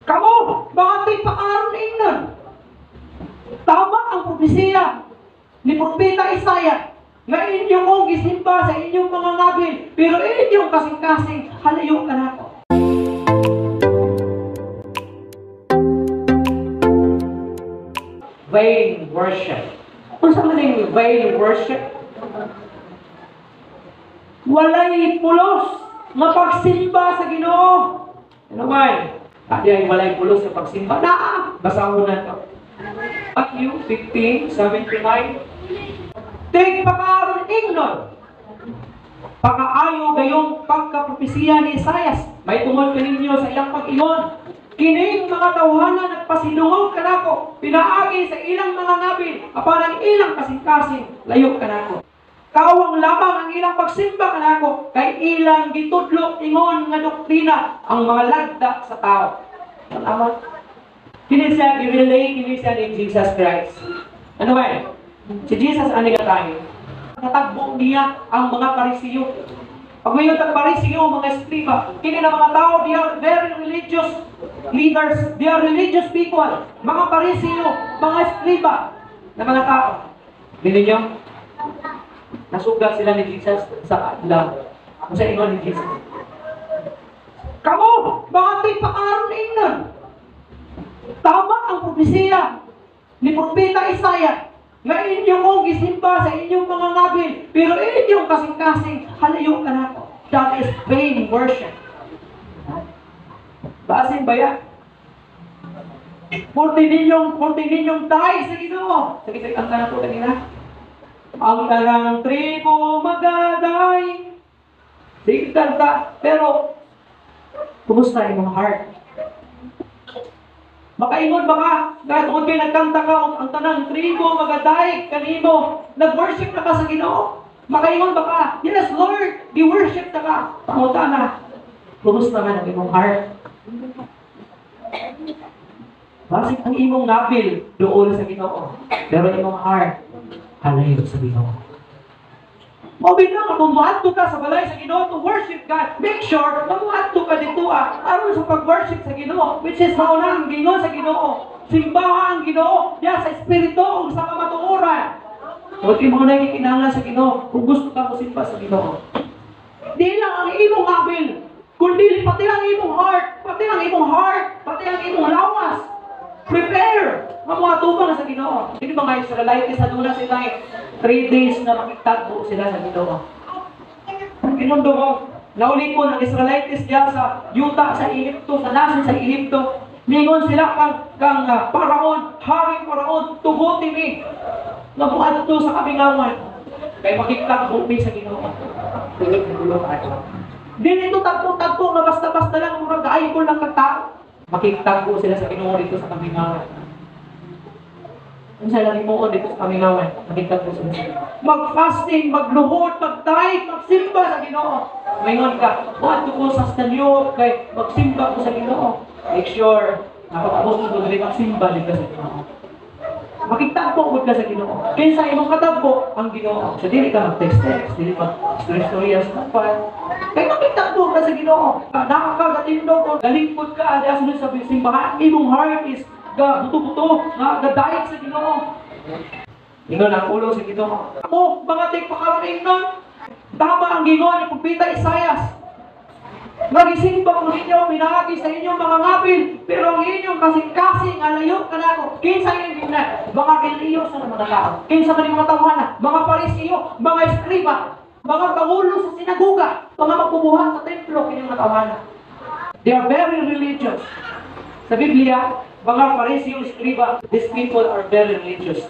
Kamo, mga tigpakaron ingnon. Tama ang propesiya ni Propeta Isaiah nga inyong kong gisimba sa inyong mga ngabil, pero inyong kasing-kasing halayo kanako. Vain worship. Unsa man ning vain worship? Walay pulos nga pagsimba sa Ginoo. Ano man? Adi ay walay pulos sa pagsimba. Naa, basahon na to. Matthew 15, 7 to 9. Tigpakaron ingnon. Pakaayo gayong pagkapropesiya ni Isayas. May tungod kaninyo sa ilang pag-ingon. Kining mga tawhana nagpasilungog kanako, pinaagi sa ilang mga ngabil, apan ang ilang kasing-kasing layo kanako. Kawang lamang ang ilang pagsimba kanako, kay ilang gitudlo ingon nga doktrina ang mga lagda sa tao. Tama? Kini siya i-relate kini siya ni Jesus Christ. Ano ba? Si Jesus ani ka tayo. Natagbo niya ang mga Parisiyo. Pag may ang Parisiyo, mga eskriba, kini na mga tao, they are very religious leaders, they are religious people. Mga Parisiyo, mga eskriba na mga tao. Dili niyo? Nasugat sila ni Jesus sa adlaw. Kung sa ingon ni Jesus. Kamo, mga tigpakaron ingnon. Tama ang propesiya ni Propeta Isaiah nga inyong kong gisimba sa inyong mga ngabil, pero inyong kasing-kasing halayo kanako. That is vain worship. Basin ba yan? Purti ninyong tayo sa Ginoo. Sige, sige, ang tanang po kanina. Ang tanang tribo magaday. Sige, kanta. Pero, kumusta imong heart? Makaingon ba ka? Kahit kung kayo nagkanta ka, ang tanang tribo magaday kanimo, nag-worship na ka sa Ginoo. Makaingon ba ka? Yes, Lord, gi-worship na ka. Panguta na. Kumusta man ang imong heart? Basig ang imong ngabil dool sa Ginoo, pero imong heart halayo sa Ginoo. Mao bitaw nga kung moadto ka sa balay sa Ginoo to worship God, make sure na moadto ka dito aron sa pag-worship sa Ginoo, which is mao na ang gingon sa Ginoo. Simbaha ang Ginoo diya sa espiritu ug sa kamatuoran. Huwag mo na gikinahanglan sa Ginoo kung gusto ka mosimba sa Ginoo. Di lang ang imong ngabil, kundi pati ang imong heart, pati ang imong heart, pati ang imong lawas. Prepare! Nga moatubang sa Ginoo. Hindi ba mga Israelite sa duna sila 3 days na makitagbo sila sa Ginoo. Ginundo ko, naulikon ang Israelites diya sa yuta sa Ehipto, sa nason sa Ehipto. Mingon sila kang Paraon, Haring Paraon, tuguti mi nga muadto sa kamingawan. Kay makitagbo mi sa Ginoo. Dili ito tagpo-tagpo nga basta-basta lang murag gaayol lang kag tao. Makitagbo sila sa Ginoo dito sa kamingawan. Unsa lang himuon dito sa kamingawan? Makitagbo sila sa Ginoo. Mag-fasting, magluhod, mag-diet, magsimba sa Ginoo. Maingon ka, moadto ko sa stanyo kay magsimba ko sa Ginoo. Make sure na pag-abot mo dili magsimba dito sa Ginoo. Makitagbo gud ka sa Ginoo. Kinsa imong katagbo ang Ginoo. So dili ka mag-text-text, dili mag-story-storya sa kapal. Kay makitagbo ka sa Ginoo. Nakakagatindog o galingkod ka diha sunod sa simbahan, imong heart is ga buto-buto nga gadayeg sa Ginoo. Ingon ang ulo sa Ginoo. Ako, mga tigpakaron ingnon. Tama ang gingon ni Propeta Isayas. Magisimba ko ninyo, pinaagi sa inyong mga ngabil, pero ang inyong kasing-kasing alayo kanako. Kinsa inyong gingnan? Mga relihiyoso na mga tao. Kinsa man yung mga tawhana? Mga Parisiyo, mga eskriba, mga pangulo sa sinaguga, mga magbubuhat sa templo, kining mga tawhana. They are very religious. Sa Biblia, mga Parisiyo, eskriba, these people are very religious.